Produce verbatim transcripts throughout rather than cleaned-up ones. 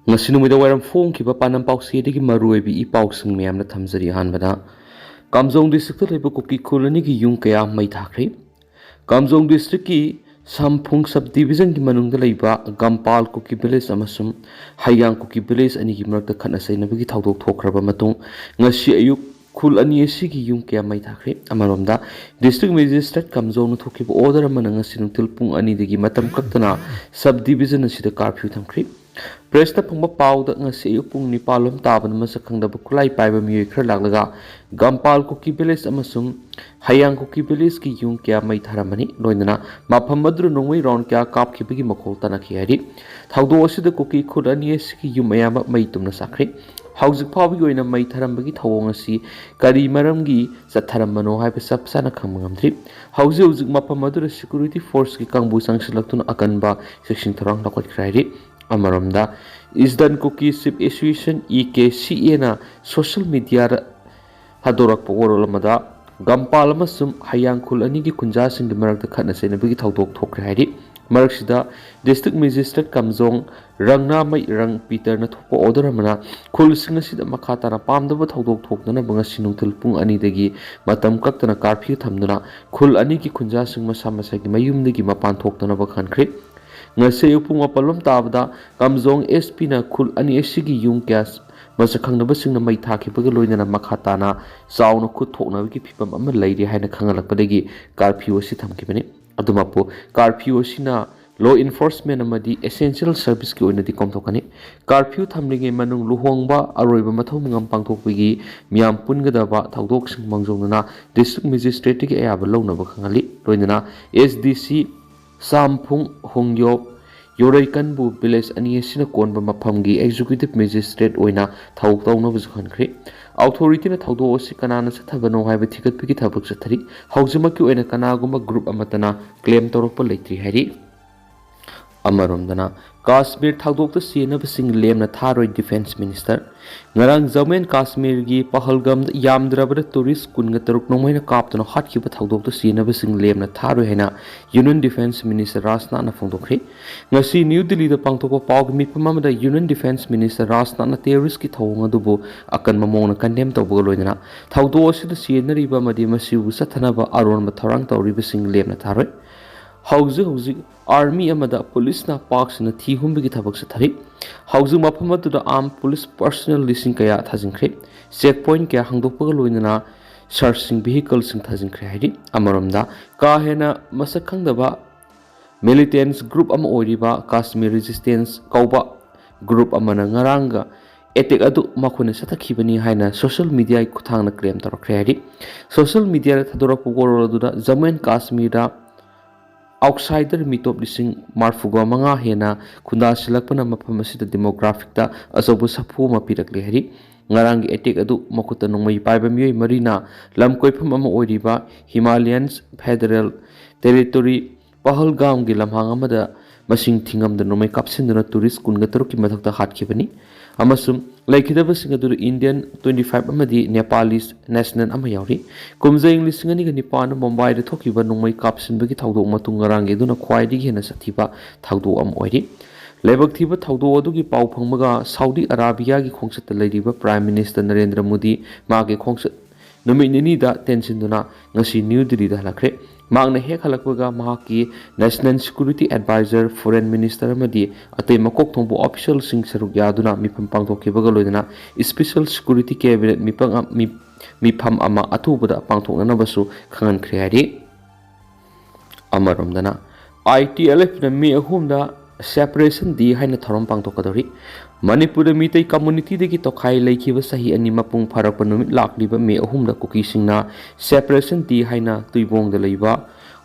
ꯉꯁꯤ ꯅꯨꯃꯤꯗꯥꯡ ꯋꯥꯏꯔꯝ ꯐꯣꯡꯈꯤꯕ ꯄꯥꯟꯗꯝ ꯄꯥꯎꯆꯦꯗꯒꯤ ꯃꯔꯨꯑꯣꯏꯕ ꯏ ꯄꯥꯎꯁꯤꯡ ꯃꯌꯥꯝꯅ ꯊꯝꯖꯔꯤ꯫ ꯑꯍꯥꯟꯕꯗ, ꯀꯥꯝꯖꯣꯡ ꯗꯤꯁꯇ꯭ꯔꯤꯛꯇ ꯂꯩꯕ ꯀꯨꯀꯤ ꯈꯨꯜ ꯑꯅꯤꯒꯤ ꯌꯨꯝ ꯀꯌꯥ ꯃꯩ ꯊꯥꯈ꯭ꯔꯦ꯫ ꯀꯥꯝꯖꯣꯡ ꯗꯤꯁꯇ꯭ꯔꯤꯛꯀꯤ ꯁꯝꯐꯨꯡ ꯁꯕ ꯗꯤꯕꯤꯖꯟꯒꯤ ꯃꯅꯨꯡꯗ ꯂꯩꯕ ꯒꯝꯄꯥꯜ ꯀꯨꯀꯤ ꯚꯤꯂꯦꯖ ꯑꯃꯁꯨꯡ ꯍꯌꯥꯡ ꯀꯨꯀꯤ ꯚꯤꯂꯦꯖ ꯑꯅꯤꯒꯤ ꯃꯔꯛꯇ ꯈꯠꯅ ꯆꯩꯅꯕꯒꯤ ꯊꯧꯗꯣꯛ ꯊꯣꯛꯈ꯭ꯔꯕ ꯃꯇꯨꯡ, ꯉꯁꯤ ꯑꯌꯨꯛ ꯈꯨꯜ ꯑꯅꯤ ꯑꯁꯤꯒꯤ ꯌꯨꯝ ꯀꯌꯥ ꯃꯩ ꯊꯥꯈ꯭ꯔꯦ꯫ ꯑꯃꯔꯣꯝꯗ, ꯗꯤꯁꯇ꯭ꯔꯤꯛ ꯃꯦꯖꯤꯁꯇ꯭ꯔꯦꯠ ꯀꯥꯝꯖꯣꯡꯅ ꯊꯣꯛꯈꯤꯕ ꯑꯣꯔꯗꯔ ꯑꯃꯅ ꯉꯁꯤ ꯅꯨꯡꯊꯤꯜ ꯄꯨꯡ ꯑꯅꯤꯗꯒꯤ ꯃꯇꯝ ꯀꯛꯇꯅ ꯁꯕ ꯗꯤꯕꯤꯖꯟ ꯑꯁꯤꯗ ꯀꯥꯔꯐ꯭ꯌꯨ ꯊꯝꯈ꯭ꯔꯦ꯫ ꯄ꯭ꯔꯦꯁꯇ ꯐꯪꯕ ꯄꯥꯎꯗ, ꯉꯁꯤ ꯑꯌꯨꯛ ꯄꯨꯡ ꯅꯤꯄꯥꯜ ꯂꯣꯝ ꯇꯥꯕꯗ ꯃꯁꯛ ꯈꯪꯗꯕ ꯈꯨꯠꯂꯥꯏ ꯄꯥꯏꯕ ꯃꯤꯑꯣꯏ ꯈꯔ ꯂꯥꯛꯂꯒ ꯒꯝꯄꯥꯜ ꯀꯨꯀꯤ ꯚꯤꯂꯦꯖ ꯑꯃꯁꯨꯡ ꯍꯌꯥꯡ ꯀꯨꯀꯤ ꯚꯤꯂꯦꯖꯀꯤ ꯌꯨꯝ ꯀꯌꯥ ꯃꯩ ꯊꯥꯔꯝꯕꯅꯤ꯫ ꯂꯣꯏꯅꯅ ꯃꯐꯝ ꯑꯗꯨꯗ ꯅꯣꯡꯃꯩ ꯔꯥꯎꯟ ꯀꯌꯥ ꯀꯥꯞꯈꯤꯕꯒꯤ ꯃꯈꯣꯜ ꯇꯥꯅꯈꯤ ꯍꯥꯏꯔꯤ꯫ ꯊꯧꯗꯣꯛ ꯑꯁꯤꯗ ꯀꯨꯀꯤ ꯈꯨꯜ ꯑꯅꯤ ꯑꯁꯤꯒꯤ ꯌꯨꯝ ꯑꯌꯥꯝꯕ ꯃꯩ ꯇꯨꯝꯅ ꯆꯥꯛꯈ꯭ꯔꯦ꯫ ꯍꯧꯖꯤꯛ ꯐꯥꯎꯕꯒꯤ ꯑꯣꯏꯅ ꯃꯩ ꯊꯥꯔꯝꯕꯒꯤ ꯊꯧꯑꯣꯡ ꯑꯁꯤ ꯀꯔꯤ ꯃꯔꯝꯒꯤ ꯆꯠꯊꯔꯝꯕꯅꯣ ꯍꯥꯏꯕ ꯆꯞ ꯆꯥꯅ ꯈꯪꯕ ꯉꯝꯗ꯭ꯔꯤ꯫ ꯍꯧꯖꯤꯛ ꯍꯧꯖꯤꯛ ꯃꯐꯝ ꯑꯗꯨꯗ ꯁꯦꯀ꯭ꯌꯨꯔꯤꯇꯤ ꯐꯣꯔꯁꯀꯤ ꯀꯥꯡꯕꯨ ꯆꯪꯁꯤꯜꯂꯛꯇꯨꯅ ꯑꯀꯟꯕ ꯆꯦꯛꯁꯤꯟ ꯊꯧꯔꯥꯡ ꯂꯧꯈꯠꯈ꯭ꯔꯦ ꯍꯥꯏꯔꯤ꯫ ꯑꯃꯔꯣꯝꯗ, ꯏꯁꯇꯔꯟ ꯀꯨꯀꯤ chief association, E K C ꯑꯦꯅ ꯁꯣꯁꯤꯌꯦꯜ ꯃꯤꯗꯤꯌꯥꯗ ꯊꯥꯗꯣꯔꯛꯄ ꯋꯥꯔꯣꯜ ꯑꯃꯗ, ꯒꯝꯄꯥꯜ ꯑꯃꯁꯨꯡ ꯍꯌꯥꯡ ꯈꯨꯜ ꯑꯅꯤꯒꯤ ꯈꯨꯟꯖꯥꯁꯤꯡꯒꯤ ꯃꯔꯛꯇ ꯈꯠꯅ ꯆꯩꯅꯕꯒꯤ ꯊꯧꯗꯣꯛ ꯊꯣꯛꯈ꯭ꯔꯦ ꯍꯥꯏꯔꯤ꯫ ꯃꯔꯛꯁꯤꯗ, ꯗꯤꯁꯇ꯭ꯔꯤꯛ ꯃꯦꯖꯤꯁꯇ꯭ꯔꯦꯠ ꯀꯥꯝꯖꯣꯡ ꯔꯪꯅꯥꯃꯩ ꯔꯪ ꯄꯤꯇꯔꯅ ꯊꯣꯛꯄ ꯑꯣꯔꯗꯔ ꯑꯃꯅ ꯈꯨꯜꯁꯤꯡ ꯑꯁꯤꯗ ꯃꯈꯥ ꯇꯥꯅ ꯄꯥꯝꯗꯕ ꯊꯧꯗꯣꯛ ꯊꯣꯛꯇꯅꯕ ꯉꯁꯤ ꯅꯨꯡꯊꯤꯜ ꯄꯨꯡ ꯑꯅꯤꯗꯒꯤ ꯃꯇꯝ ꯀꯛꯇꯅ ꯀꯥꯔꯐ꯭ꯌꯨ ꯊꯝꯗꯨꯅ ꯈꯨꯜ ꯑꯅꯤꯒꯤ ꯈꯨꯟꯖꯥꯁꯤꯡ ꯃꯁꯥ ꯃꯁꯥꯒꯤ ꯃꯌꯨꯝꯗꯒꯤ ꯃꯄꯥꯟ ꯊꯣꯛꯇꯅꯕ ꯈꯟꯈ꯭ꯔꯦ꯫ ꯉꯁꯤ ꯑꯌꯨꯛ ꯄꯨꯡ ꯃꯥꯄꯜ ꯂꯣꯝ ꯇꯥꯕꯗ ꯀꯥꯝꯖꯣꯡ ꯑꯦꯁ ꯄꯤꯅ ꯈꯨꯜ ꯑꯅꯤ ꯑꯁꯤꯒꯤ ꯌꯨꯝ ꯀꯌꯥ ꯃꯁꯛ ꯈꯪꯗꯕꯁꯤꯡꯅ ꯃꯩ ꯊꯥꯈꯤꯕꯒ ꯂꯣꯏꯅꯅ ꯃꯈꯥ ꯇꯥꯅ ꯆꯥꯎꯅ ꯈꯨꯠ ꯊꯣꯛꯅꯕꯒꯤ ꯐꯤꯕꯝ ꯑꯃ ꯂꯩꯔꯤ ꯍꯥꯏꯅ ꯈꯪꯍꯜꯂꯛꯄꯗꯒꯤ ꯀꯥꯔꯐ꯭ꯌꯨ ꯑꯁꯤ ꯊꯝꯈꯤꯕꯅꯤ꯫ ꯑꯗꯨꯃꯛꯄꯨ, ꯀꯥꯔꯐ꯭ꯌꯨ ꯑꯁꯤꯅ ꯂꯣ ꯏꯟꯐꯣꯔꯁꯃꯦꯟ ꯑꯃꯗꯤ ꯑꯦꯁꯦꯟꯁꯤꯌꯦꯜ ꯁꯔꯚꯤꯁꯀꯤ ꯑꯣꯏꯅꯗꯤ ꯀꯣꯝꯊꯣꯛꯀꯅꯤ꯫ ꯀꯥꯔꯐ꯭ꯌꯨ ꯊꯝꯂꯤꯉꯩ ꯃꯅꯨꯡ ꯂꯨꯍꯣꯡꯕ, ꯑꯔꯣꯏꯕ ꯃꯊꯧ ꯃꯉꯝ ꯄꯥꯡꯊꯣꯛꯄꯒꯤ ꯃꯤꯌꯥꯝ ꯄꯨꯟꯒꯗꯕ ꯊꯧꯗꯣꯛꯁꯤꯡ ꯃꯥꯡꯖꯧꯅꯅ ꯗꯤꯁꯇ꯭ꯔꯤꯛ ꯃꯦꯖꯤꯁꯇ꯭ꯔꯦꯠꯇꯒꯤ ꯑꯌꯥꯕ ꯂꯧꯅꯕ ꯈꯪꯍꯜꯂꯤ꯫ ꯂꯣꯏꯅꯅ ꯑꯦꯁ ꯗꯤ ꯁꯤ ꯁꯥꯝꯐꯨꯡ ꯍꯣꯡꯌꯣꯞ ꯌꯣꯔꯩꯀꯟꯕꯨ ꯚꯤꯂꯦꯖ ꯑꯅꯤ ꯑꯁꯤꯅ ꯀꯣꯟꯕ ꯃꯐꯝꯒꯤ ꯑꯦꯛꯖꯤꯀ꯭ꯌꯨꯇꯤꯚ ꯃꯦꯖꯤꯁꯇ꯭ꯔꯦꯠ ꯑꯣꯏꯅ ꯊꯧ ꯇꯧꯅꯕꯁꯨ ꯈꯟꯈ꯭ꯔꯦ꯫ ꯑꯣꯊꯣꯔꯤꯇꯤꯅ ꯊꯧꯗꯣꯛ ꯑꯁꯤ ꯀꯅꯥꯅ ꯆꯠꯊꯕꯅꯣ ꯍꯥꯏꯕ ꯊꯤꯒꯠꯄꯒꯤ ꯊꯕꯛ ꯆꯠꯊꯔꯤ꯫ ꯍꯧꯖꯤꯛꯃꯛꯀꯤ ꯑꯣꯏꯅ ꯀꯅꯥꯒꯨꯝꯕ ꯒ꯭ꯔꯨꯞ ꯑꯃꯠꯇꯅ ꯀ꯭ꯂꯦꯝ ꯇꯧꯔꯛꯄ ꯂꯩꯇ꯭ꯔꯤ ꯍꯥꯏꯔꯤ꯫ ꯑꯃꯔꯣꯝꯗꯅ, ꯀꯥꯁꯃꯤꯔ ꯊꯧꯗꯣꯛꯇ ꯁꯤꯅꯕꯁꯤꯡ ꯂꯦꯝꯅ ꯊꯥꯔꯣꯏ Defence Minister꯫ ꯉꯔꯥꯡ ꯖꯝꯃꯨ ꯑꯦꯟ ꯀꯥꯁꯃꯤꯔꯒꯤ ꯄꯍꯜꯒꯥꯝꯗ ꯌꯥꯝꯗ꯭ꯔꯕꯗ tourist ꯀꯨꯟꯒ ꯇꯔꯨꯛ ꯅꯣꯡꯃꯩꯅ ꯀꯥꯞꯇꯨꯅ ꯍꯥꯠꯈꯤꯕ ꯊꯧꯗꯣꯛꯇ ꯁꯤꯅꯕꯁꯤꯡ ꯂꯦꯝꯅ ꯊꯥꯔꯣꯏ ꯍꯥꯏꯅ Union Defence Minister ꯔꯥꯖꯅꯥꯊꯅ ꯐꯣꯡꯗꯣꯛꯈ꯭ꯔꯦ꯫ ꯉꯁꯤ ꯅ꯭ꯌꯨ ꯗꯤꯜꯂꯤꯗ ꯄꯥꯡꯊꯣꯛꯄ ꯄꯥꯎꯒꯤ ꯃꯤꯐꯝ ꯑꯃꯗ Union Defence Minister ꯔꯥꯖꯅꯥꯊꯅ terroristꯀꯤ ꯊꯧꯑꯣꯡ ꯑꯗꯨꯕꯨ ꯑꯀꯟꯕ ꯃꯑꯣꯡꯗ condemn ꯇꯧꯕꯒ ꯂꯣꯏꯅꯅ ꯊꯧꯗꯣꯛ ꯑꯁꯤꯗ ꯁꯤꯖꯤꯟꯅꯔꯤꯕ ꯑꯃꯗꯤ ꯃꯁꯤꯕꯨ ꯆꯠꯊꯅꯕ ꯑꯔꯣꯟꯕ ꯊꯧꯔꯥꯡ ꯇꯧꯔꯤꯕꯁꯤꯡ ꯂꯦꯝꯅ ꯊꯥꯔꯣꯏ꯫ ꯍꯧꯖꯤꯛ ꯍꯧꯖꯤꯛ army ꯑꯃꯗ policeꯅ ꯄꯥꯛ ꯁꯟꯅ ꯊꯤ ꯍꯨꯝꯕꯒꯤ ꯊꯕꯛ ꯆꯠꯊꯔꯤ꯫ ꯍꯧꯖꯤꯛ ꯃꯐꯝ ꯑꯗꯨꯗ armed police personnel ꯂꯤꯁꯤꯡ ꯀꯌꯥ ꯊꯥꯖꯤꯟꯈ꯭ꯔꯦ꯫ Check point ꯀꯌꯥ ꯍꯥꯡꯗꯣꯛꯄꯒ ꯂꯣꯏꯅꯅ searchꯁꯤꯡ, vehicleꯁꯤꯡ ꯊꯥꯖꯤꯟꯈ꯭ꯔꯦ ꯍꯥꯏꯔꯤ꯫ ꯑꯃꯔꯣꯝꯗ, ꯀꯥ ꯍꯦꯟꯅ ꯃꯁꯛ ꯈꯪꯗꯕ militants group ꯑꯃ ꯑꯣꯏꯔꯤꯕ Kashmir Resistance ꯀꯧꯕ group ꯑꯃꯅ ꯉꯔꯥꯡꯒ attack ꯑꯗꯨ ꯃꯈꯣꯏꯅ ꯆꯠꯊꯈꯤꯕꯅꯤ ꯍꯥꯏꯅ social mediaꯒꯤ ꯈꯨꯠꯊꯥꯡꯗ claim ꯇꯧꯔꯛꯈ꯭ꯔꯦ ꯍꯥꯏꯔꯤ꯫ Social mediaꯗ ꯊꯥꯗꯣꯔꯛꯄ ꯋꯥꯔꯣꯜ ꯑꯗꯨꯗ ꯖꯝꯃꯨ ꯑꯦꯟ ꯀꯥꯁꯃꯤꯔꯗ outsider ꯃꯤꯇꯣꯞ ꯂꯤꯁꯤꯡ ꯃꯔꯤꯐꯨꯒ ꯃꯉꯥ ꯍꯦꯟꯅ ꯈꯨꯟꯗꯥꯁꯤꯜꯂꯛꯄꯅ ꯃꯐꯝ ꯑꯁꯤꯗ demographicꯇ ꯑꯆꯧꯕ ꯁꯥꯐꯨ ꯑꯃ ꯄꯤꯔꯛꯂꯦ ꯍꯥꯏꯔꯤ꯫ ꯉꯔꯥꯡꯒꯤ attack ꯑꯗꯨ ꯃꯈꯨꯠꯇ ꯅꯣꯡꯃꯩ ꯄꯥꯏꯕ ꯃꯤꯑꯣꯏ ꯃꯔꯤꯅ ꯂꯝ ꯀꯣꯏꯐꯝ ꯑꯃ ꯑꯣꯏꯔꯤꯕ Himalayan Federal Territory ꯄꯍꯜꯒꯥꯝꯒꯤ ꯂꯝꯍꯥꯡ ꯑꯃꯗ ꯃꯁꯤꯡ ꯊꯤꯉꯝꯗꯅ ꯅꯣꯡꯃꯩ ꯀꯥꯞꯁꯤꯟꯗꯨꯅ tourist ꯀꯨꯟꯒ ꯇꯔꯨꯛꯀꯤ ꯃꯊꯛꯇ ꯍꯥꯠꯈꯤꯕꯅꯤ ꯑꯃꯁꯨꯡ ꯂꯩꯈꯤꯗꯕꯁꯤꯡ ꯑꯗꯨꯗ Indian twenty five ꯑꯃꯗꯤ Nepalese national ꯑꯃ ꯌꯥꯎꯔꯤ꯫ ꯀꯨꯝꯖꯥ ꯏꯪ ꯂꯤꯁꯤꯡ ꯑꯅꯤꯒ ꯅꯤꯄꯥꯟꯗ ꯃꯨꯝꯕꯥꯏꯗ ꯊꯣꯛꯈꯤꯕ ꯅꯣꯡꯃꯩ ꯀꯥꯞꯁꯤꯟꯕꯒꯤ ꯊꯧꯗꯣꯛ ꯃꯇꯨꯡ ꯉꯔꯥꯡꯒꯤ ꯑꯗꯨꯅ ꯈ꯭ꯋꯥꯏꯗꯒꯤ ꯍꯦꯟꯅ ꯁꯥꯊꯤꯕ ꯊꯧꯗꯣꯛ ꯑꯃ ꯑꯣꯏꯔꯤ꯫ ꯂꯥꯏꯕꯛ ꯊꯤꯕ ꯊꯧꯗꯣꯛ ꯑꯗꯨꯒꯤ ꯄꯥꯎ ꯐꯪꯕꯒ ꯁꯥꯎꯗꯤ ꯑꯔꯥꯕꯤꯌꯥꯒꯤ ꯈꯣꯡꯆꯠꯇ ꯂꯩꯔꯤꯕ Prime Minister ꯅꯔꯦꯟꯗ꯭ꯔ ꯃꯣꯗꯤ ꯃꯥꯒꯤ ꯈꯣꯡꯆꯠ ꯅꯨꯃꯤꯠ ꯅꯤꯅꯤꯗ ꯇꯦꯟꯁꯤꯟꯗꯨꯅ ꯉꯁꯤ ꯅ꯭ꯌꯨ ꯗꯤꯜꯂꯤꯗ ꯍꯜꯂꯛꯈ꯭ꯔꯦ꯫ ꯃꯍꯥꯛꯅ ꯍꯦꯛ ꯍꯜꯂꯛꯄꯒ ꯃꯍꯥꯛꯀꯤ National Security Advisor, Foreign Minister ꯑꯃꯗꯤ ꯑꯇꯩ ꯃꯀꯣꯛ ꯊꯣꯡꯕ officialꯁꯤꯡ ꯁꯔꯨꯛ ꯌꯥꯗꯨꯅ ꯃꯤꯐꯝ ꯄꯥꯡꯊꯣꯛꯈꯤꯕꯒ ꯂꯣꯏꯅꯅ special security cabinet ꯃꯤꯐꯝ ꯑ-, ꯃꯤ-, ꯃꯤꯐꯝ ꯑꯃ ꯑꯊꯨꯕꯗ ꯄꯥꯡꯊꯣꯛꯅꯅꯕꯁꯨ ꯈꯪꯍꯟꯈ꯭ꯔꯦ ꯍꯥꯏꯔꯤ꯫ ꯑꯃꯔꯣꯝꯗꯅ, ITLFꯅ ꯃꯦ ꯑꯍꯨꯝꯗ Separation Day ꯍꯥꯏꯅ ꯊꯧꯔꯝ ꯄꯥꯡꯊꯣꯛꯀꯗꯧꯔꯤ꯫ ꯃꯅꯤꯄꯨꯔꯗ ꯃꯤꯇꯩ communityꯗꯒꯤ ꯇꯣꯈꯥꯏ ꯂꯩꯈꯤꯕ ꯆꯍꯤ ꯑꯅꯤ ꯃꯄꯨꯡ ꯐꯥꯔꯛꯄ ꯅꯨꯃꯤꯠ ꯂꯥꯛꯂꯤꯕ ꯃꯦ ꯑꯍꯨꯝꯗ ꯀꯨꯀꯤꯁꯤꯡꯅ Separation Day ꯍꯥꯏꯅ ꯇꯨꯏꯕꯣꯡꯗ ꯂꯩꯕ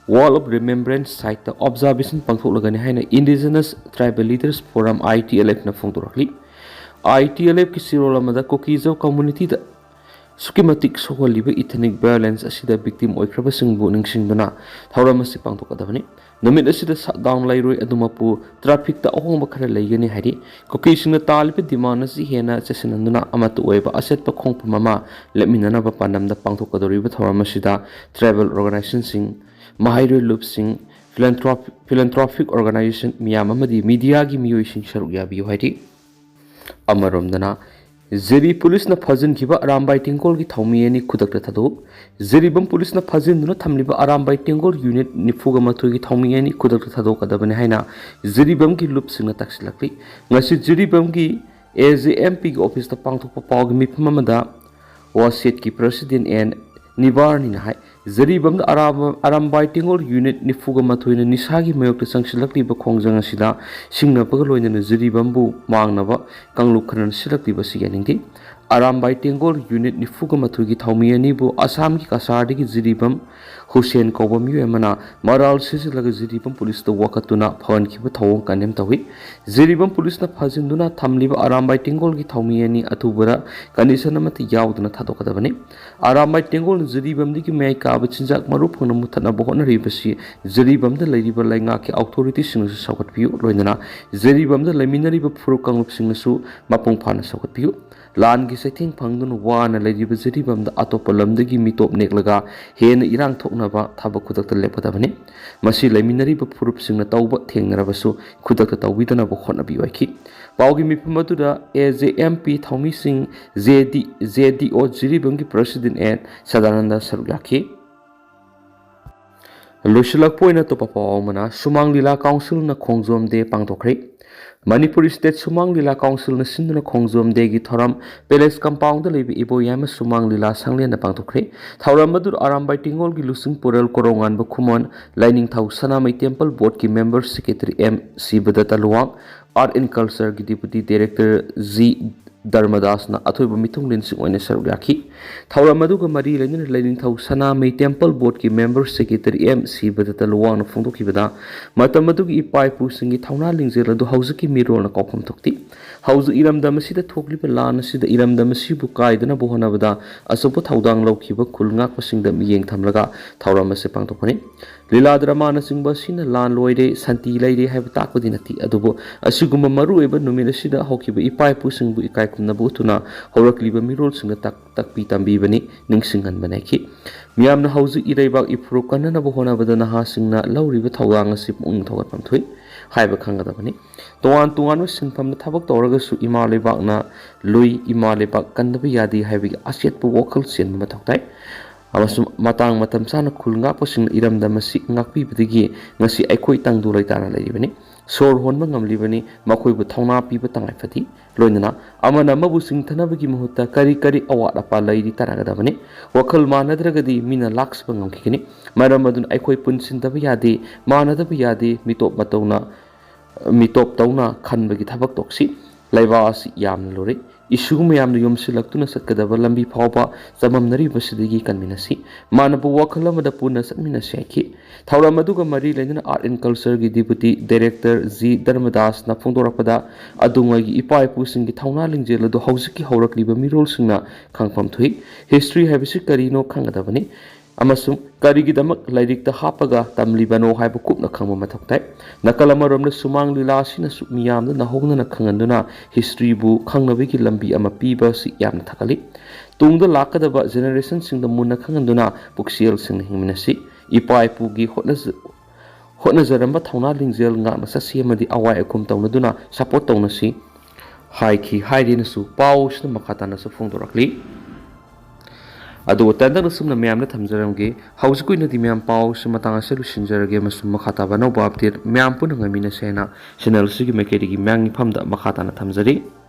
Wall of Remembrance siteꯇ observation ꯄꯥꯡꯊꯣꯛꯂꯒꯅꯤ ꯍꯥꯏꯅ Indigenous Tribal Leaders Forum, ITLFꯅ ꯐꯣꯡꯗꯣꯔꯛꯂꯤ꯫ ITLFꯀꯤ ꯆꯦꯔꯣꯜ ꯑꯃꯗ ꯀꯨꯀꯤꯖꯧ communityꯗ ꯑꯁꯨꯛꯀꯤ ꯃꯇꯤꯛ ꯁꯣꯛꯍꯜꯂꯤꯕ ethnic violence ꯑꯁꯤꯗ victim ꯑꯣꯏꯈ꯭ꯔꯕꯁꯤꯡꯕꯨ ꯅꯤꯡꯁꯤꯡꯗꯨꯅ ꯊꯧꯔꯝ ꯑꯁꯤ ꯄꯥꯡꯊꯣꯛꯀꯗꯕꯅꯤ꯫ ꯅꯨꯃꯤꯠ ꯑꯁꯤꯗ ꯁꯠꯗꯥꯎꯟ ꯂꯩꯔꯣꯏ, ꯑꯗꯨꯃꯛꯄꯨ ꯇ꯭ꯔꯥꯐꯤꯛꯇ ꯑꯍꯣꯡꯕ ꯈꯔ ꯂꯩꯒꯅꯤ ꯍꯥꯏꯔꯤ꯫ ꯀꯨꯀꯤꯁꯤꯡꯅ ꯇꯥꯜꯂꯤꯕ ꯗꯤꯃꯥꯟ ꯑꯁꯤ ꯍꯦꯟꯅ ꯆꯦꯠꯁꯤꯟꯍꯟꯗꯨꯅ ꯑꯃꯠꯇ ꯑꯣꯏꯕ ꯑꯆꯦꯠꯄ ꯈꯣꯡꯐꯝ ꯑꯃ ꯂꯦꯞꯃꯤꯟꯅꯅꯕ ꯄꯥꯟꯗꯝꯗ ꯄꯥꯡꯊꯣꯛꯀꯗꯧꯔꯤꯕ ꯊꯧꯔꯝ ꯑꯁꯤꯗ ꯇ꯭ꯔꯥꯏꯕꯦꯜ ꯑꯣꯔꯒꯅꯥꯏꯖꯦꯁꯟꯁꯤꯡ, ꯃꯍꯩꯔꯣꯏ ꯂꯨꯞꯁꯤꯡ, ꯐꯤꯂꯦꯟꯊ꯭ꯔꯣꯞ-, ꯐꯤꯂꯦꯟꯊ꯭ꯔꯣꯄꯤꯛ ꯑꯣꯔꯒꯅꯥꯏꯖꯦꯁꯟ ꯃꯤꯌꯥꯝ ꯑꯃꯗꯤ ꯃꯤꯗꯤꯌꯥꯒꯤ ꯃꯤꯑꯣꯏꯁꯤꯡ ꯁꯔꯨꯛ ꯌꯥꯕꯤꯌꯨ ꯍꯥꯏꯔꯤ꯫ ꯑꯃꯔꯣꯝꯗꯅ, ꯖꯤꯔꯤ ꯄꯨꯂꯤꯁꯅ ꯐꯥꯖꯤꯟꯈꯤꯕ ꯑꯔꯥꯝꯕꯥꯏ ꯇꯦꯡꯒꯣꯜꯒꯤ ꯊꯧꯃꯤ ꯑꯅꯤ ꯈꯨꯗꯛꯇ ꯊꯥꯗꯣꯛ꯫ ꯖꯤꯔꯤꯕꯥꯝ ꯄꯨꯂꯤꯁꯅ ꯐꯥꯖꯤꯟꯗꯨꯅ ꯊꯝꯂꯤꯕ ꯑꯔꯥꯝꯕꯥꯏ ꯇꯦꯡꯒꯣꯜ ꯌꯨꯅꯤꯠ ꯅꯤꯐꯨꯒ ꯃꯥꯊꯣꯏꯒꯤ ꯊꯧꯃꯤ ꯑꯅꯤ ꯈꯨꯗꯛꯇ ꯊꯥꯗꯣꯛꯀꯗꯕꯅꯤ ꯍꯥꯏꯅ ꯖꯤꯔꯤꯕꯥꯝꯒꯤ ꯂꯨꯞꯁꯤꯡꯅ ꯇꯛꯁꯤꯜꯂꯛꯂꯤ꯫ ꯉꯁꯤ ꯖꯤꯔꯤꯕꯥꯝꯒꯤ ꯑꯦ ꯖꯦ ꯑꯦꯝ ꯄꯤꯒꯤ ꯑꯣꯐꯤꯁꯇ ꯄꯥꯡꯊꯣꯛꯄ ꯄꯥꯎꯒꯤ ꯃꯤꯐꯝ ꯑꯃꯗ ꯋꯥꯁꯦꯠꯀꯤ ꯄ꯭ꯔꯁꯤꯗꯦꯟ ꯑꯦꯟ ꯅꯤꯕꯥꯔꯅꯤꯅ ꯍꯥꯏ, ꯖꯤꯔꯤꯕꯥꯝꯗ ꯑꯔꯥꯝꯕ-, ꯑꯔꯥꯝꯕꯥꯏ ꯇꯦꯡꯒꯣꯜ ꯌꯨꯅꯤꯠ ꯅꯤꯐꯨꯒ ꯃꯥꯊꯣꯏꯅ ꯅꯤꯁꯥꯒꯤ ꯃꯥꯌꯣꯛꯇ ꯆꯪꯁꯤꯜꯂꯛꯂꯤꯕ ꯈꯣꯡꯖꯪ ꯑꯁꯤꯗ ꯁꯤꯡꯅꯕꯒ ꯂꯣꯏꯅꯅ ꯖꯤꯔꯤꯕꯥꯝꯕꯨ ꯃꯥꯡꯅꯕ ꯀꯥꯡꯂꯨꯞ ꯈꯔꯅ ꯁꯤꯜꯂꯛꯂꯤꯕ ꯑꯁꯤ ꯌꯥꯅꯤꯡꯗꯦ꯫ ꯑꯔꯥꯝꯕꯥꯏ ꯇꯦꯡꯒꯣꯜ ꯌꯨꯅꯤꯠ ꯅꯤꯐꯨꯒ ꯃꯥꯊꯣꯏꯒꯤ ꯊꯧꯃꯤ ꯑꯅꯤꯕꯨ ꯑꯁꯥꯝꯒꯤ ꯀꯁꯥꯔꯗꯒꯤ ꯖꯤꯔꯤꯕꯥꯝ ꯍꯨꯁꯦꯟ ꯀꯧꯕ ꯃꯤꯑꯣꯏ ꯑꯃꯅ ꯃꯔꯥꯜ ꯁꯤꯖꯤꯜꯂꯒ ꯖꯤꯔꯤꯕꯥꯝ ꯄꯨꯂꯤꯁꯇ ꯋꯥꯀꯠꯇꯨꯅ ꯐꯍꯟꯈꯤꯕ ꯊꯧꯑꯣꯡ ꯀꯟꯗꯦꯝ ꯇꯧꯏ꯫ ꯖꯤꯔꯤꯕꯥꯝ ꯄꯨꯂꯤꯁꯅ ꯐꯥꯖꯤꯟꯗꯨꯅ ꯊꯝꯂꯤꯕ ꯑꯔꯥꯝꯕꯥꯏ ꯇꯦꯡꯒꯣꯜꯒꯤ ꯊꯧꯃꯤ ꯑꯅꯤ ꯑꯊꯨꯕꯗ ꯀꯟꯗꯤꯁꯟ ꯑꯃꯠꯇ ꯌꯥꯎꯗꯅ ꯊꯥꯗꯣꯛꯀꯗꯕꯅꯤ꯫ ꯑꯔꯥꯝꯕꯥꯏ ꯇꯦꯡꯒꯣꯜꯅ ꯖꯤꯔꯤꯕꯥꯝꯗꯒꯤ ꯃꯌꯥꯏ ꯀꯥꯕ ꯆꯤꯟꯖꯥꯛ ꯃꯔꯨ ꯐꯪꯅ ꯃꯨꯠꯊꯠꯅꯕ ꯍꯣꯠꯅꯔꯤꯕꯁꯤ ꯖꯤꯔꯤꯕꯥꯝꯗ ꯂꯩꯔꯤꯕ ꯂꯩꯉꯥꯛꯀꯤ ꯑꯣꯊꯣꯔꯤꯇꯤꯁꯤꯡꯅꯁꯨ ꯁꯧꯒꯠꯄꯤꯌꯨ, ꯂꯣꯏꯅꯅ ꯖꯤꯔꯤꯕꯥꯝꯗ ꯂꯩꯃꯤꯟꯅꯔꯤꯕ ꯐꯨꯔꯨꯞ ꯀꯥꯡꯂꯨꯞꯁꯤꯡꯅꯁꯨ ꯃꯄꯨꯡ ꯐꯥꯅ ꯁꯧꯒꯠꯄꯤꯌꯨ꯫ ꯂꯥꯟꯒꯤ ꯆꯩꯊꯦꯡ ꯐꯪꯗꯨꯅ ꯋꯥꯅ ꯂꯩꯔꯤꯕ ꯖꯤꯔꯤꯕꯥꯝꯗ ꯑꯇꯣꯞꯄ ꯂꯝꯗꯒꯤ ꯃꯤꯇꯣꯞ ꯅꯦꯛꯂꯒ ꯍꯦꯟꯅ ꯏꯔꯥꯡ ꯊꯣꯛꯅꯕ ꯊꯕꯛ ꯈꯨꯗꯛꯇ ꯂꯦꯞꯀꯗꯕꯅꯤ꯫ ꯃꯁꯤ ꯂꯩꯃꯤꯟꯅꯔꯤꯕ ꯐꯨꯔꯨꯞꯁꯤꯡꯅ ꯇꯧꯕ ꯊꯦꯡꯅꯔꯕꯁꯨ ꯈꯨꯗꯛꯇ ꯇꯧꯕꯤꯗꯅꯕ ꯍꯣꯠꯅꯕꯤꯌꯨ ꯍꯥꯏꯈꯤ꯫ ꯄꯥꯎꯒꯤ ꯃꯤꯐꯝ ꯑꯗꯨꯗ ꯑꯦ ꯖꯦ ꯑꯦꯝ ꯄꯤ ꯊꯧꯃꯤꯁꯤꯡ, ꯖꯦ ꯗꯤ, ꯖꯦ ꯗꯤ ꯑꯣ ꯖꯤꯔꯤꯕꯥꯝꯒꯤ ꯄ꯭ꯔꯁꯤꯗꯦꯟ ꯑꯦꯟ ꯁꯗꯥꯅꯟꯗ ꯁꯔꯨꯛ ꯌꯥꯈꯤ꯫ ꯂꯣꯏꯁꯤꯜꯂꯛꯄ ꯑꯣꯏꯅ ꯑꯇꯣꯞꯄ ꯄꯥꯎ ꯑꯃꯅ, ꯁꯨꯃꯥꯡ ꯂꯤꯂꯥ ꯀꯥꯎꯟꯁꯤꯜꯅ ꯈꯣꯡꯖꯣꯝ ꯗꯦ ꯄꯥꯡꯊꯣꯛꯈ꯭ꯔꯦ꯫ ꯃꯅꯤꯄꯨꯔ ꯁ꯭ꯇꯦꯠ ꯁꯨꯃꯥꯡ ꯂꯤꯂꯥ ꯀꯥꯎꯟꯁꯤꯜꯅ ꯁꯤꯟꯗꯨꯅ ꯈꯣꯡꯖꯣꯝ ꯗꯦꯒꯤ ꯊꯧꯔꯝ ꯄꯦꯂꯦꯁ ꯀꯝꯄꯥꯎꯟꯗ ꯂꯩꯕ ꯏꯕꯣꯌꯥꯏꯃ ꯁꯨꯃꯥꯡ ꯂꯤꯂꯥ ꯁꯪꯂꯦꯟꯗ ꯄꯥꯡꯊꯣꯛꯈ꯭ꯔꯦ꯫ ꯊꯧꯔꯝ ꯑꯗꯨꯗ ꯑꯔꯥꯝꯕꯥꯏ ꯇꯦꯡꯒꯣꯜꯒꯤ ꯂꯨꯆꯤꯡ ꯄꯨꯔꯦꯜ ꯀꯣꯔꯧꯉꯥꯟꯕ ꯈꯨꯃꯣꯟ, ꯂꯥꯏꯅꯤꯡꯊꯧ ꯁꯅꯥꯃꯍꯤ ꯇꯦꯝꯄꯜ ꯕꯣꯔꯗꯀꯤ ꯃꯦꯝꯕꯔ ꯁꯦꯀ꯭ꯔꯦꯇꯔꯤ ꯑꯦꯝ ꯁꯤꯕꯗꯠꯇ ꯂꯨꯋꯥꯡ, ꯑꯥꯔꯠ ꯑꯦꯟ ꯀꯜꯆꯔꯒꯤ ꯗꯤꯄꯨꯇꯤ ꯗꯥꯏꯔꯦꯛꯇꯔ ꯖꯤ ꯙꯔꯃꯗꯥꯁꯅ ꯑꯊꯣꯏꯕ ꯃꯤꯊꯨꯡꯂꯦꯟꯁꯤꯡ ꯑꯣꯏꯅ ꯁꯔꯨꯛ ꯌꯥꯈꯤ꯫ ꯊꯧꯔꯝ ꯑꯗꯨꯒ ꯃꯔꯤ ꯂꯩꯅꯅ ꯂꯥꯏꯅꯤꯡꯊꯧ ꯁꯅꯥꯃꯍꯤ ꯇꯦꯝꯄꯜ ꯕꯣꯔꯗꯀꯤ ꯃꯦꯝꯕꯔ ꯁꯦꯀ꯭ꯔꯦꯇꯔꯤ ꯑꯦꯝ ꯁꯤꯕꯗꯠꯇ ꯂꯨꯋꯥꯡꯅ ꯐꯣꯡꯗꯣꯛꯈꯤꯕꯗ, ꯃꯇꯝ ꯑꯗꯨꯒꯤ ꯏꯄꯥ ꯏꯄꯨꯁꯤꯡꯒꯤ ꯊꯧꯅꯥ ꯂꯤꯡꯖꯦꯜ ꯑꯗꯨ ꯍꯧꯖꯤꯛꯀꯤ ꯃꯤꯔꯣꯜꯅ ꯀꯥꯎꯐꯝ ꯊꯣꯛꯇꯦ꯫ ꯍꯧꯖꯤꯛ ꯏꯔꯝꯗꯝ ꯑꯁꯤꯗ ꯊꯣꯛꯂꯤꯕ ꯂꯥꯟ ꯑꯁꯤꯗ ꯏꯔꯝꯗꯝ ꯑꯁꯤꯕꯨ ꯀꯥꯏꯗꯅꯕ ꯍꯣꯠꯅꯕꯗ ꯑꯆꯧꯕ ꯊꯧꯗꯥꯡ ꯂꯧꯈꯤꯕ ꯈꯨꯜ ꯉꯥꯛꯄꯁꯤꯡꯗ ꯃꯤꯠꯌꯦꯡ ꯊꯝꯂꯒ ꯊꯧꯔꯝ ꯑꯁꯤ ꯄꯥꯡꯊꯣꯛꯄꯅꯤ꯫ ꯂꯤꯂꯥ ꯗ꯭ꯔꯃꯥꯅꯆꯤꯡꯕ ꯑꯁꯤꯅ ꯂꯥꯟ ꯂꯣꯏꯔꯦ, ꯁꯥꯟꯇꯤ ꯂꯩꯔꯦ ꯍꯥꯏꯕ ꯇꯥꯛꯄꯗꯤ ꯅꯠꯇꯦ, ꯑꯗꯨꯕꯨ ꯑꯁꯤꯒꯨꯝꯕ ꯃꯔꯨꯑꯣꯏꯕ ꯅꯨꯃꯤꯠ ꯑꯁꯤꯗ ꯍꯧꯈꯤꯕ ꯏꯄꯥ ꯏꯄꯨꯁꯤꯡꯕꯨ ꯏꯀꯥꯏ ꯈꯨꯝꯅꯕ ꯎꯠꯇꯨꯅ ꯍꯧꯔꯛꯂꯤꯕ ꯃꯤꯔꯣꯜꯁꯤꯡꯗ ꯇꯥꯛ-, ꯇꯥꯛꯄꯤ ꯇꯝꯕꯤꯕꯅꯤ, ꯅꯤꯡꯁꯤꯡꯍꯟꯕꯅꯤ ꯍꯥꯏꯈꯤ꯫ ꯃꯤꯌꯥꯝꯅ ꯍꯧꯖꯤꯛ ꯏꯔꯩꯕꯥꯛ ꯏꯐꯨꯔꯨꯞ ꯀꯟꯅꯅꯕ ꯍꯣꯠꯅꯕꯗ ꯅꯍꯥꯁꯤꯡꯅ ꯂꯧꯔꯤꯕ ꯊꯧꯗꯥꯡ ꯑꯁꯤ ꯄꯨꯛꯅꯤꯡ ꯊꯧꯒꯠꯐꯝ ꯊꯣꯛꯏ ꯍꯥꯏꯕ ꯈꯪꯒꯗꯕꯅꯤ꯫ ꯇꯣꯉꯥꯟ ꯇꯣꯉꯥꯟꯕ ꯁꯤꯟꯐꯝꯗ ꯊꯕꯛ ꯇꯧꯔꯒꯁꯨ ꯏꯃꯥ ꯂꯩꯕꯥꯛꯅ ꯂꯨꯏ, ꯏꯃꯥ ꯂꯩꯕꯥꯛ ꯀꯟꯗꯕ ꯌꯥꯗꯦ ꯍꯥꯏꯕꯒꯤ ꯑꯆꯦꯠꯄ ꯋꯥꯈꯜ ꯆꯦꯟꯕ ꯃꯊꯧ ꯇꯥꯏ꯫ ꯑꯃꯁꯨꯡ ꯃꯇꯥꯡ ꯃꯇꯝ ꯆꯥꯅ ꯈꯨꯜ ꯉꯥꯛꯄꯁꯤꯡꯅ ꯏꯔꯝꯗꯝ ꯑꯁꯤ ꯉꯥꯛꯄꯤꯕꯗꯒꯤ ꯉꯁꯤ ꯑꯩꯈꯣꯏ ꯇꯪꯗꯨ ꯂꯩꯇꯥꯅ ꯂꯩꯔꯤꯕꯅꯤ꯫ ꯁꯣꯔ ꯍꯣꯟꯕ ꯉꯝꯂꯤꯕꯅꯤ꯫ ꯃꯈꯣꯏꯕꯨ ꯊꯧꯅꯥ ꯄꯤꯕ ꯇꯉꯥꯏ ꯐꯗꯦ꯫ ꯂꯣꯏꯅꯅ ꯑꯃꯅ ꯑꯃꯕꯨ ꯆꯤꯡꯊꯅꯕꯒꯤ ꯃꯍꯨꯠꯇ ꯀꯔꯤ ꯀꯔꯤ ꯑꯋꯥꯠ ꯑꯄꯥ ꯂꯩꯔꯤ ꯇꯥꯟꯅꯒꯗꯕꯅꯤ꯫ ꯋꯥꯈꯜ ꯃꯥꯟꯅꯗ꯭ꯔꯒꯗꯤ ꯃꯤꯅ ꯂꯥꯛꯆꯕ ꯉꯝꯈꯤꯒꯅꯤ꯫ ꯃꯔꯝ ꯑꯗꯨꯅ ꯑꯩꯈꯣꯏ ꯄꯨꯟꯁꯤꯟꯗꯕ ꯌꯥꯗꯦ, ꯃꯥꯟꯅꯗꯕ ꯌꯥꯗꯦ, ꯃꯤꯇꯣꯞ ꯃꯇꯧꯅ, ꯃꯤꯇꯣꯞ ꯇꯧꯅ ꯈꯟꯕꯒꯤ ꯊꯕꯛ ꯇꯧꯁꯤ꯫ ꯂꯩꯕꯥꯛ ꯑꯁꯤ ꯌꯥꯝꯅ ꯂꯨꯔꯦ꯫ ꯏꯁꯨ ꯃꯌꯥꯝꯅ ꯌꯣꯝꯁꯤꯜꯂꯛꯇꯨꯅ ꯆꯠꯀꯗꯕ ꯂꯝꯕꯤ ꯐꯥꯎꯕ ꯆꯃꯝꯅꯔꯤꯕꯁꯤꯗꯒꯤ ꯀꯟꯃꯤꯟꯅꯁꯤ꯫ ꯃꯥꯟꯅꯕ ꯋꯥꯈꯜ ꯑꯃꯗ ꯄꯨꯟꯅ ꯆꯠꯃꯤꯟꯅꯁꯤ ꯍꯥꯏꯈꯤ꯫ ꯊꯧꯔꯝ ꯑꯗꯨꯒ ꯃꯔꯤ ꯂꯩꯅꯅ Art and Cultureꯒꯤ Deputy Director ꯖꯤ ꯙꯔꯃꯗꯥꯁꯅ ꯐꯣꯡꯗꯣꯔꯛꯄꯗ, ꯑꯗꯨꯉꯩꯒꯤ ꯏꯄꯥ ꯏꯄꯨꯁꯤꯡꯒꯤ ꯊꯧꯅꯥ ꯂꯤꯡꯖꯦꯜ ꯑꯗꯨ ꯍꯧꯖꯤꯛꯀꯤ ꯍꯧꯔꯛꯂꯤꯕ ꯃꯤꯔꯣꯜꯁꯤꯡꯅ ꯈꯪꯐꯝ ꯊꯣꯛꯏ꯫ History ꯍꯥꯏꯕꯁꯤ ꯀꯔꯤꯅꯣ ꯈꯪꯒꯗꯕꯅꯤ ꯑꯃꯁꯨꯡ ꯀꯔꯤꯒꯤꯗꯃꯛ ꯂꯥꯏꯔꯤꯛꯇ ꯍꯥꯞꯄꯒ ꯇꯝꯂꯤꯕꯅꯣ ꯍꯥꯏꯕ ꯀꯨꯞꯅ ꯈꯪꯕ ꯃꯊꯧ ꯇꯥꯏ꯫ ꯅꯥꯀꯜ ꯑꯃꯔꯣꯝꯗ ꯁꯨꯃꯥꯡ ꯂꯤꯂꯥ ꯑꯁꯤꯅꯁꯨ ꯃꯤꯌꯥꯝꯗ ꯅꯧꯍꯧꯅꯅ ꯈꯪꯍꯟꯗꯨꯅ historyꯕꯨ ꯈꯪꯅꯕꯒꯤ ꯂꯝꯕꯤ ꯑꯃ ꯄꯤꯕ ꯑꯁꯤ ꯌꯥꯝꯅ ꯊꯥꯒꯠꯂꯤ꯫ ꯇꯨꯡꯗ ꯂꯥꯛꯀꯗꯕ generationꯁꯤꯡꯗ ꯃꯨꯟꯅ ꯈꯪꯍꯟꯗꯨꯅ ꯄꯨꯛꯆꯦꯜ ꯁꯦꯡꯅ ꯍꯤꯡꯃꯤꯟꯅꯁꯤ꯫ ꯏꯄꯥ ꯏꯄꯨꯒꯤ ꯍꯣꯠꯅꯖ-, ꯍꯣꯠꯅꯖꯔꯝꯕ ꯊꯧꯅꯥ ꯂꯤꯡꯖꯦꯜ ꯉꯥꯛꯅ ꯆꯠꯁꯤ ꯑꯃꯗꯤ ꯑꯋꯥꯏ ꯑꯈꯨꯝ ꯇꯧꯅꯗꯨꯅ support ꯇꯧꯅꯁꯤ ꯍꯥꯏꯈꯤ ꯍꯥꯏꯗꯨꯅꯁꯨ ꯄꯥꯎꯁꯤꯅ ꯃꯈꯥ ꯇꯥꯅꯁꯨ ꯐꯣꯡꯗꯣꯔꯛꯂꯤ꯫ ꯑꯗꯨꯒ ꯇꯦꯟꯇꯛꯅ ꯁꯨꯝꯅ ꯃꯌꯥꯝꯗ ꯊꯝꯖꯔꯝꯒꯦ꯫ ꯍꯧꯖꯤꯛꯀꯤ ꯑꯣꯏꯅꯗꯤ ꯃꯌꯥꯝ ꯄꯥꯎꯁꯤ ꯃꯇꯥꯡ ꯑꯁꯤꯗ ꯂꯣꯏꯁꯤꯟꯖꯔꯒꯦ ꯑꯃꯁꯨꯡ ꯃꯈꯥ ꯇꯥꯕ ꯑꯅꯧꯕ update ꯃꯌꯥꯝ ꯄꯨꯟꯅ ꯉꯥꯏꯃꯤꯟꯅꯁꯦ ꯍꯥꯏꯅ channel ꯑꯁꯤꯒꯤ ꯃꯥꯏꯀꯩꯗꯒꯤ ꯃꯌꯥꯝꯒꯤ ꯃꯐꯝꯗ ꯃꯈꯥ ꯇꯥꯅ ꯊꯝꯖꯔꯤ꯫